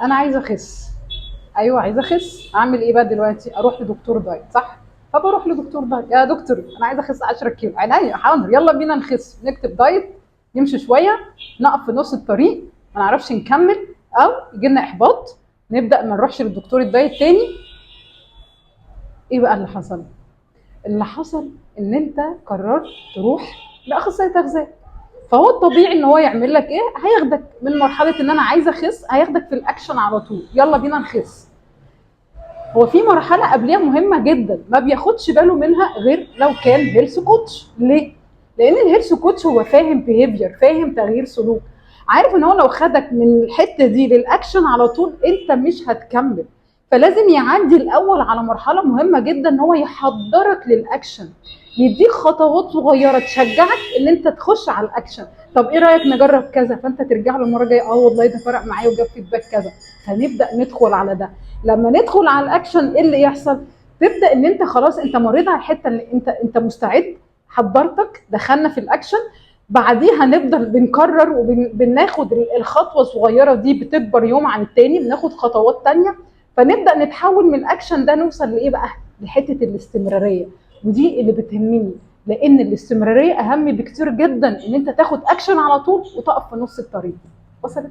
انا عايزه اخس، ايوه عايزه اخس، اعمل ايه بقى دلوقتي؟ اروح لدكتور diet، صح؟ فبروح لدكتور diet، يا دكتور انا عايزه اخس 10 كيلو. عينيا، حاضر، يلا بينا نخس. نكتب diet، نمشي شويه، نقف في نص الطريق، ما نعرفش نكمل، او يجي لنا احباط، نبدا ما نروحش للدكتور ال diet تاني. ايه بقى اللي حصل؟ اللي حصل ان انت قررت تروح لاخصائي تغذيه، فهو الطبيعي ان هو يعمل لك ايه؟ هياخدك من مرحلة ان انا عايزه اخس، هياخدك في الاكشن على طول، يلا بينا نخس. هو في مرحلة قبليها مهمة جدا ما بياخدش باله منها غير لو كان health coach. ليه؟ لان ال health coach هو فاهم behavior، فاهم تغيير سلوك، عارف ان هو لو خدك من الحتة دي للاكشن على طول انت مش هتكمل. فلازم يعدي الاول على مرحلة مهمة جدا، ان هو يحضرك للاكشن، يديك خطوات صغيرة تشجعك ان انت تخش على الاكشن. طب ايه رايك نجرب كذا؟ فانت ترجع له المرة الجايه، اه والله ده فرق معايا وجاب feedback كذا، فنبدا ندخل على ده. لما ندخل على الاكشن ايه اللي يحصل؟ تبدا ان انت خلاص انت مريت على الحتة اللي انت مستعد، حضرتك، دخلنا في الاكشن. بعديها نفضل بنكرر وبناخد الخطوة الصغيرة دي بتكبر يوم عن التاني، بناخد خطوات تانية، فنبدا نتحول من الاكشن ده نوصل لايه بقى؟ لحته الاستمراريه. ودي اللي بتهمني، لان الاستمرارية اهم بكتير جدا ان انت تاخد اكشن على طول وتقف في نص الطريق. وصلت؟